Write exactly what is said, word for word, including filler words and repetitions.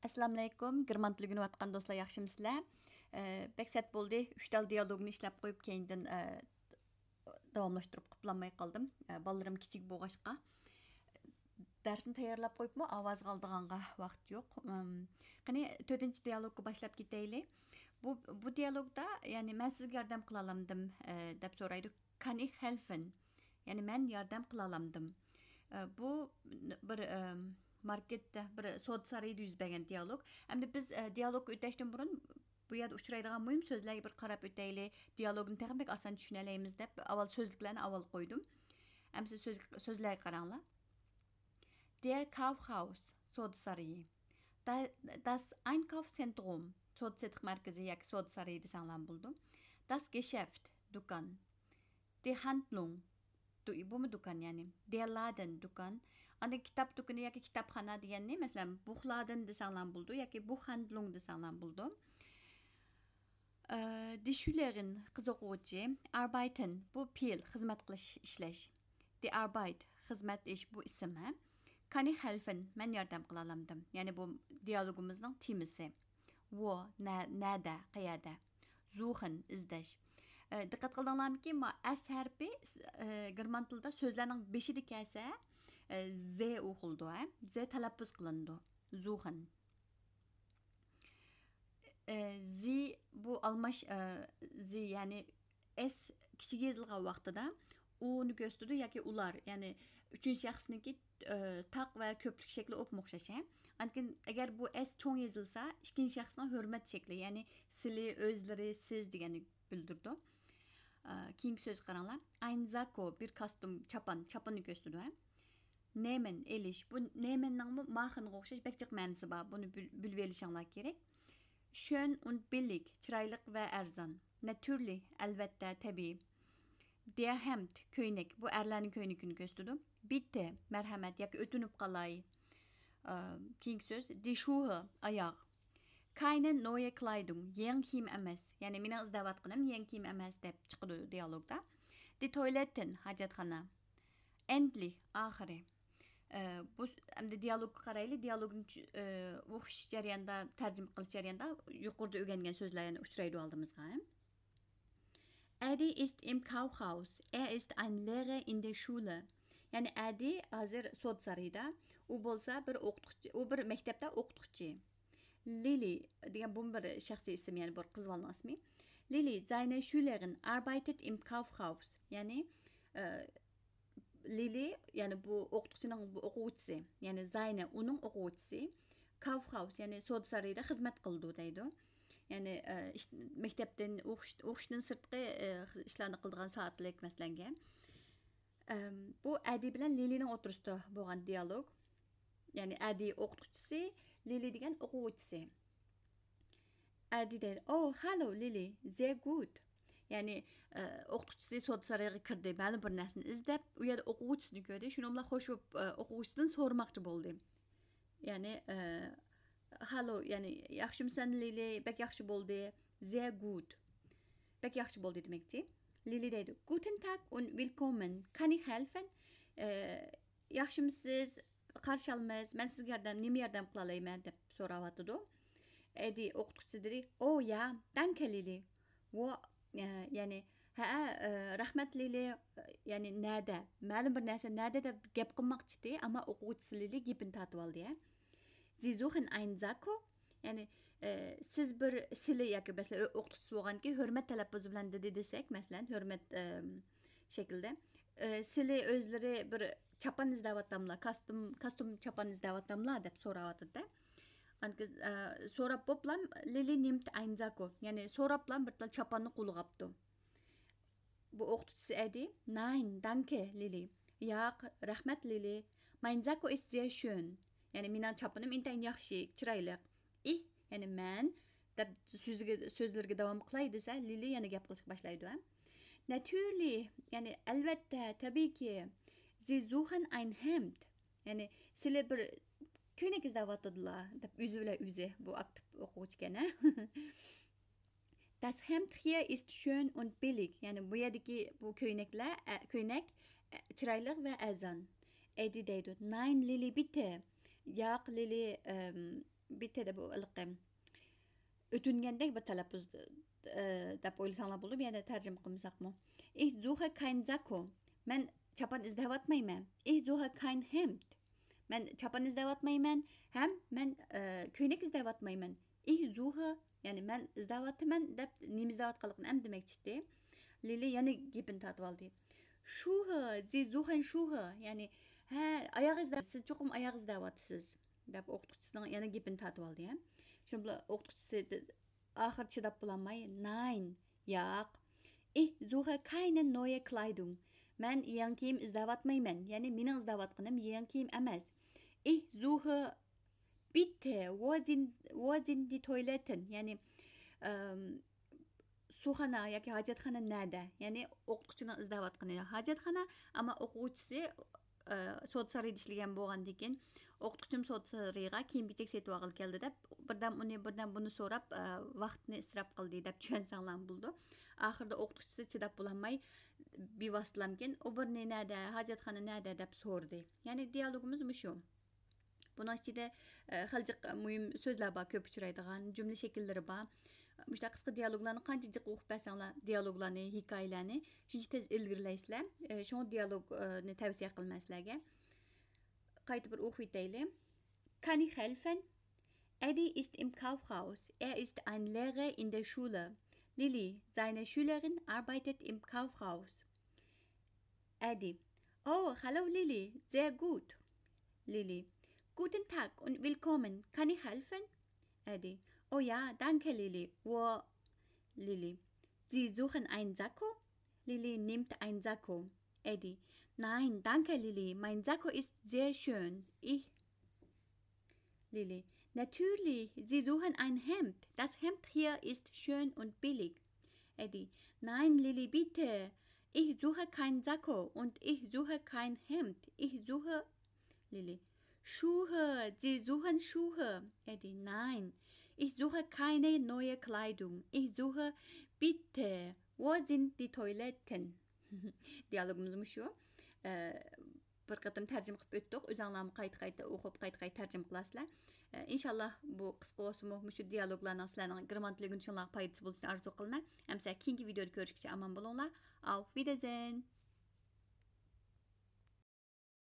ئەسسالامۇئەلەيكۇم، گېرمان تىلى ئۆگىنىۋاتقان دوستلار، ياخشىمۇسىلەر؟ ئە، بەك سەت بولدى، ئۈچ تال دىيالوگنى ئىشلەپ قويۇپ، كەينىدىن، ئە، داۋاملاشتۇرۇپ قىپلانماي قالدىم. ئە، بالىلىرىم كىچىك بولغاچقا، دەرسنى تەييارلاپ قويۇپمۇ، ئاۋازغا ئالىدىغانغا ۋاقىت يوق. ئىم، قېنى، تۆتىنچى دىيالوگقا باشلاپ كېتەيلى. بۇ، بۇ دىيالوگدا، يەنى، «مەن سىزگە ياردەم قىلالامدىم؟» ئە، دەپ سورايدۇ. «Kann ich helfen؟» يەنى، «مەن ياردەم قىلالامدىم؟» ئە، بۇ بىر، ئە، ماركېتتا، بىر سودا سارىيىدا يۈز بەرگەن دىيالوگ. ئەمدى بىز، ئە، دىيالوگقا ئۆتەشتىن بۇرۇن بۇ يەردە ئۇچرايدىغان مۇھىم سۆزلەرگە بىر قاراپ ئۆتەيلى. دىيالوگنى تېخىمۇ بەك ئاسان چۈشىنەلەيمىز دەپ ئاۋۋال سۆزلۈكلەرنى ئاۋۋال قويدۇم. ئەمدى سۆز-، سۆزلەرگە قاراڭلار. Der Kaufhaus، سودا سارىيى. Da-، Das Einkaufszentrum، سودا سېتىق مەركىزى ياكى سودا سارىيى دېسەڭلارمۇ بولىدۇ. Das Geschäft، دۇكان. Die Handlung، دۇ-، بۇمۇ دۇكان، يەنى. Der Laden، دۇكان. ئاندىن كىتاب دۇكىنى ياكى كىتابخانا دېگەننى، مەسىلەن، Buchladen دېسەڭلارمۇ بولىدۇ ياكى Buchhandlung دېسەڭلارمۇ بولىدۇ. ئە، Die Schülerin، قىز ئوقۇغۇچى. Arbeiten، بۇ پېئىل، خىزمەت قىلىش، ئىشلەش. Die Arbeit، خىزمەت، ئىش، بۇ ئىسىم، ھە. Kann ich helfen، مەن ياردەم قىلالامدىم؟ يەنى بۇ دىيالوگىمىزنىڭ تېمىسى. Wo، نە-، نەدە، قەيەردە. Suchen، ئىزدەش. ئە، دىققەت قىلدىڭلارمىكىن، ما ئەس ھەرپى، ئە، گېرمان تىلىدا سۆزلەرنىڭ بېشىدا كەلسە، ئە، Z ئوقۇلىدۇ، ھە؟ Z تەلەپپۇز قىلىنىدۇ. Suchen. ئە، Sie، بۇ ئالماش، ئە، Sie، يەنى S كىچىك يېزىلغان ۋاقتىدا ئۇنى كۆرسىتىدۇ ياكى ئۇلار، يەنى ئۈچىنچى شەخسنىڭكى، ئە، تاق ۋە كۆپلۈك شەكلى ئوپمۇ ئوخشاش، ھە؟ ئاندىن كېيىن ئەگەر بۇ S چوڭ يېزىلسا، ئىككىنچى شەخسنىڭ ھۆرمەت شەكلى، يەنى سىلى، ئۆزلىرى، سىز دېگەننى بىلدۈرىدۇ. ئە، كېيىنكى سۆزگە قاراڭلار. Ein Sakko، بىر كاستيۇم، چاپان، چاپاننى كۆرسىتىدۇ، ھە؟ Nehmen، ئېلىش. بۇ nehmenنىڭمۇ machen غا ئوخشاش بەك جىق مەنىسى بار. بۇنى بىل-، بىلىۋېلىشىڭلار كېرەك. Schön und billig، چىرايلىق ۋە ئەرزان. Natürlich، ئەلۋەتتە، تەبىئىي. Der Hemd، كۆينەك. بۇ ئەرلەرنىڭ كۆينىكىنى كۆرسىتىدۇ. Bitte، مەرھەمەت ياكى ئۆتۈنۈپ قالاي. ئا، كېيىنكى سۆز، die Schuhe، ئاياغ. Keine neue Kleidung، يېڭى كىيىم ئەمەس. يەنى مېنىڭ ئىزدەۋاتقىنىم يېڭى كىيىم ئەمەس دەپ چىقىدۇ دىيالوگدا. Die Toiletten، ھاجەتخانا. Endlich، ئاخىرى. ئە، بۇ س-، ئەمدى دىيالوگقا قارايلى. دىيالوگنى چۈ-، ئە، ئوقۇش جەريانىدا، تەرجىمە قىلىش جەريانىدا يۇقىرىدا ئۆگەنگەن سۆزلەر يەنە ئۇچرايدۇ ئالدىمىزغا. Adi ist im Kaufhaus. Er ist ein Lehrer in der Schule. يەنى ئەدى ھازىر سودا سارىيىدا. ئۇ بولسا بىر ئوقۇتقۇچى، ئۇ بىر مەكتەپتە ئوقۇتقۇچى. Lili دېگەن بۇمۇ بىر شەخسىي ئىسىم، يەنى بىر قىز بالىنىڭ ئىسمى. Lili seine Schülerin arbeitet im Kaufhaus. يەنى، ئە، لىلى، يەنى بۇ ئوقۇتقۇچىنىڭ بۇ ئوقۇغۇچىسى، يەنى seine، ئۇنىڭ ئوقۇغۇچىسى. Kaufhaus، يەنى سودا سارىيىدا خىزمەت قىلىدۇ دەيدۇ. يەنى، ئە، ئىش-، مەكتەپتىن ئوقۇش-، ئوقۇشتىن سىرتقى، ئە، ئىشلارنى قىلىدىغان سائەتلىك، مەسىلەنگە. ئەم، بۇ ئەدى بىلەن لىلىنىڭ ئوتتۇرىسىدا بولغان دىيالوگ. يەنى ئەدى ئوقۇتقۇچىسى، لىلى دېگەن ئوقۇغۇچىسى. ئەدى دەيدۇ، «Oh, hallo, Lili, sehr gut.» يەنى، ئە، ئوقۇتقۇچىسى سودا سارىيىغا كىردى، مەلۇم بىر نەرسىنى ئىزدەپ، ئۇ يەردە ئوقۇغۇچىسىنى كۆردى، شۇنىڭ بىلەن خوش بولۇپ، ئە، ئوقۇغۇچىسىدىن سورىماقچى بولدى. يەنى، ئە، «Hallo»، يەنى، «ياخشىمۇسەن، لىلى؟» «بەك ياخشى بولدى.» «Sehr gut.» «بەك ياخشى بولدى» دېمەكچى. لىلى دەيدۇ، «Guten Tag und willkommen. Kann ich helfen?» ئە، «ياخشىمۇسىز؟ قارشى ئالىمىز. مەن سىزگە ياردەم، نېمە ياردەم قىلالايمەن؟» دەپ سوراۋاتىدۇ. ئەدى ئوقۇتقۇچىسى دېدى، «Oh ja, danke, Lili.» ۋو، ئە، يەنى، «ھەئە، ئە، رەھمەت، لىلى، يەنى نەدە؟ مەلۇم بىر نەرسە نەدە؟» دەپ گەپ قىلماقچىدى، ئەمما ئوقۇغۇچىسى لىلى گېپىنى تارتىۋالدى، ھە. «Sie suchen einen Sakko؟» يەنى، ئە، سىز بىر سىلى ياكى، مەسىلەن، ئۆ-، ئوقۇتقۇچىسى بولغاندىكىن ھۆرمەت تەلەپپۇزى بىلەن دېدى دېسەك، مەسىلەن، ھۆرمەت، ئە، شەكلىدە. ئە، سىلى ئۆزلىرى بىر چاپان ئىزدەۋاتاملا، كاستيۇم، كاستيۇم چاپان ئىزدەۋاتاملا دەپ سوراۋاتىدۇ-دە. ئاندىن كېيىن، ئە، سوراپ بوپلا، لىلى nimmt einen Sakko، يەنى سوراپلا بىر تال چاپاننى قولىغا ئاپتۇ. بۇ ئوقۇتقۇچىسى ئەدى، «Nein, danke, Lili.» ياق، رەھمەت، لىلى. «Mein Sakko ist sehr schön.» يەنى مېنىڭ چاپىنىم ئىنتايىن ياخشى، چىرايلىق. «Ich»، يەنى مەن، دەپ سۆزىگە، سۆزلىرىگە داۋام قىلاي دېسە، لىلى يەنە گەپ قىلىشقا باشلايدۇ، ھە. «Natürlich»، يەنى ئەلۋەتتە، تەبىئىيكى. «Sie suchen ein Hemd»، يەنى سىلى بىر كۆينەك ئىزدەۋاتىدىلا، دەپ ئۆزى بىلەن ئۆزى، بۇ ئاكتىپ ئوقۇغۇچىكەن، ھە. «Das Hemd hier ist schön und billig.» يەنى بۇ يەردىكى بۇ كۆينەكلەر، ئە، كۆينەك، ئە، چىرايلىق ۋە ئەرزان. ئەدى دەيدۇ، «Nein, Lili, bitte.» ياق، لىلى، ئەم، بىتتە دەپ ئۆتۈنگەندەك بىر تەلەپپۇز، ئە، دەپ ئويلىساڭلار بولىدۇ، يەنە تەرجىمە قىلمىساقمۇ. Ich suche kein Sakko. مەن چاپان ئىزدەۋاتمايمەن. Ich suche kein Hemd. مەن چاپان ئىزدەۋاتمايمەن ھەم مەن، ئە، كۆينەك ئىزدەۋاتمايمەن. Ich suche، يەنى مەن ئىزدەۋاتىمەن دەپ نېمە ئىزدەۋاتقانلىقىنى ھەم دېمەكچى ئىدى. لىلى يەنە گېپىنى تارتىۋالدى. Schuhe, Sie suchen Schuhe، يەنى، ھە، ئاياغ ئىزدەۋاتىسىز، چوقۇم ئاياغ ئىزدەۋاتىسىز، دەپ ئوقۇتقۇچىسىنىڭ يەنە گېپىنى تارتىۋالدى، ھە. شۇنىڭ بىلەن ئوقۇتقۇچىسى ئاخىرى چىداپ بولالماي، Nein، ياق. Ich suche keine neue Kleidung. مەن يېڭى كىيىم ئىزدەۋاتمايمەن، يەنى مېنىڭ ئىزدەۋاتقىنىم يېڭى كىيىم ئەمەس. Ich suche bitte, wo sind, wo sind die Toiletten؟ يەنى، ئەم، سۇخانا ياكى ھاجەتخانا نەدە؟ يەنى ئوقۇتقۇچىنىڭ ئىزدەۋاتقىنى ھاجەتخانا، ئەمما ئوقۇغۇچىسى، ئە، سودا سارىيىدا ئىشلىگەن بولغاندىن كېيىن، ئوقۇتقۇچىم سودا سارىيىغا كىيىم-كېچەك سېتىۋالغىلى كەلدى دەپ، بىردەم ئۇنى، بىردەم بۇنى سوراپ، ئە، ۋاقىتنى ئىسراپ قىلدى دەپ چۈشەنسەڭلارمۇ بولىدۇ. ئاخىرىدا ئوقۇتقۇچىسى چىداپ بولالماي، بىۋاسىتىلامكىن، ئۇ بىرنى نەدە، ھاجەتخانا نەدە دەپ سورىدى. يەنى دىيالوگىمىز مۇشۇ. بۇنىڭ ئىچىدە، ئە، خېلى جىق مۇھىم سۆزلەر بار، كۆپ ئۇچرايدىغان جۈملە شەكىللىرى بار. مۇشۇنداق قىسقا دىيالوگلارنى قانچە جىق ئوقۇپ بەرسەڭلار، دىيالوگلارنى، ھېكايىلەرنى، شۇنچە تېز ئىلگىرىلەيسىلەر. ئە، شۇڭا دىيالوگنى تەۋسىيە قىلىمەن سىلەرگە. قايتا بىر ئوقۇپ ئۆتەيلى. Kann ich helfen? Adi ist im Kaufhaus. Er ist ein Lehrer in der Schule. Lilly, seine Schülerin, arbeitet im Kaufhaus. Adi. Oh, hallo Lilly, sehr gut. Lilly. Guten Tag und willkommen. Kann ich helfen? Adi. Oh ja, danke Lilly. Wo? Lilly. Sie suchen ein Sakko? Lilly nimmt ein Sakko. Adi. Nein, danke Lilly, mein Sakko ist sehr schön. Ich Lilly. Natürlich, Sie suchen ein Hemd. Das Hemd hier ist schön und billig. Adi. Nein, Lilly, bitte. Ich suche kein Sakko und ich suche kein Hemd. Ich suche Lilly. Schuhe, Sie suchen Schuhe. Adi. Nein, ich suche keine neue Kleidung. Ich suche, bitte, wo sind die Toiletten? دىيالوگىمىزمۇ شۇ. ئە، بىر قېتىم تەرجىمە قىلىپ ئۆتتۇق. ئۆزۈڭلارمۇ قايتا-قايتا ئوقۇپ، قايتا-قايتا تەرجىمە قىلارسىلەر. ئە، ئىنشاللا بۇ قىسقا بولسىمۇ مۇشۇ دىيالوگلارنىڭ سىلەرنىڭ گىرامماتىكىلىق ئۆگىنىشىڭلارغا پايدىسى بولۇشىنى ئارزۇ قىلىمەن. ئەمىسە كېيىنكى ۋىدېيودا كۆرۈشكىچە ئامان بولۇڭلار. Auf Wiedersehen!